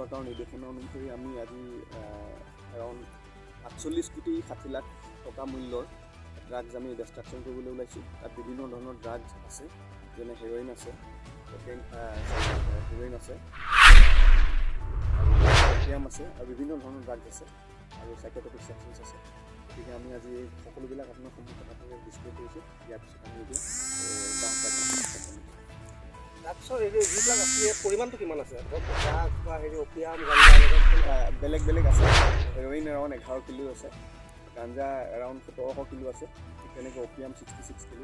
চৰকাৰৰ নিৰ্দেশনা অনুসৰি আমি আজি এৰাউণ্ড 48 কোটি 60 লাখ টকা মূল্যৰ ড্ৰাগছ আমি ডেষ্ট্ৰাকশ্যন কৰিবলৈ ওলাইছোঁ। তাত বিভিন্ন ধৰণৰ ড্ৰাগছ আছে, যেনে হেৰইন আছে, কোকেইন, হেৰইন আছে আৰু অপিয়াম আছে আৰু বিভিন্ন ধৰণৰ ড্ৰাগছ আছে আৰু চাইক'ট্ৰপিক ছাবষ্টেঞ্চ আছে। গতিকে আমি আজি এই সকলোবিলাক আপোনাৰ সন্মুখত আপোনালোকে ডিছপ্লে কৰিছোঁ। ইয়াৰ পিছত আমি এতিয়া দাহ কাৰ্য সম্পন্ন কৰিম। ড্ৰাগছৰ হেৰি যিবিলাক আছে, ইয়াৰ পৰিমাণটো কিমান আছে? ধৰক ড্ৰাগছ বা হেৰি অপিয়াম, গাঞ্জা এনেকুৱা? বেলেগ বেলেগ আছে। হেৰইন এৰাউণ্ড 11 কিলো আছে, গাঞ্জা এৰাউণ্ড 1700 কিলো আছে, ঠিক তেনেকৈ অপিয়াম 66 কিলো,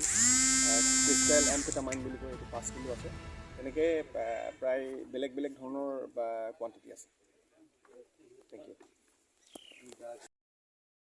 ক্ৰিষ্টেল এমফেটামাইন বুলি কয়, এইটো 5 কিলো আছে। তেনেকৈ প্ৰায় বেলেগ বেলেগ ধৰণৰ কোৱাণ্টিটি আছে।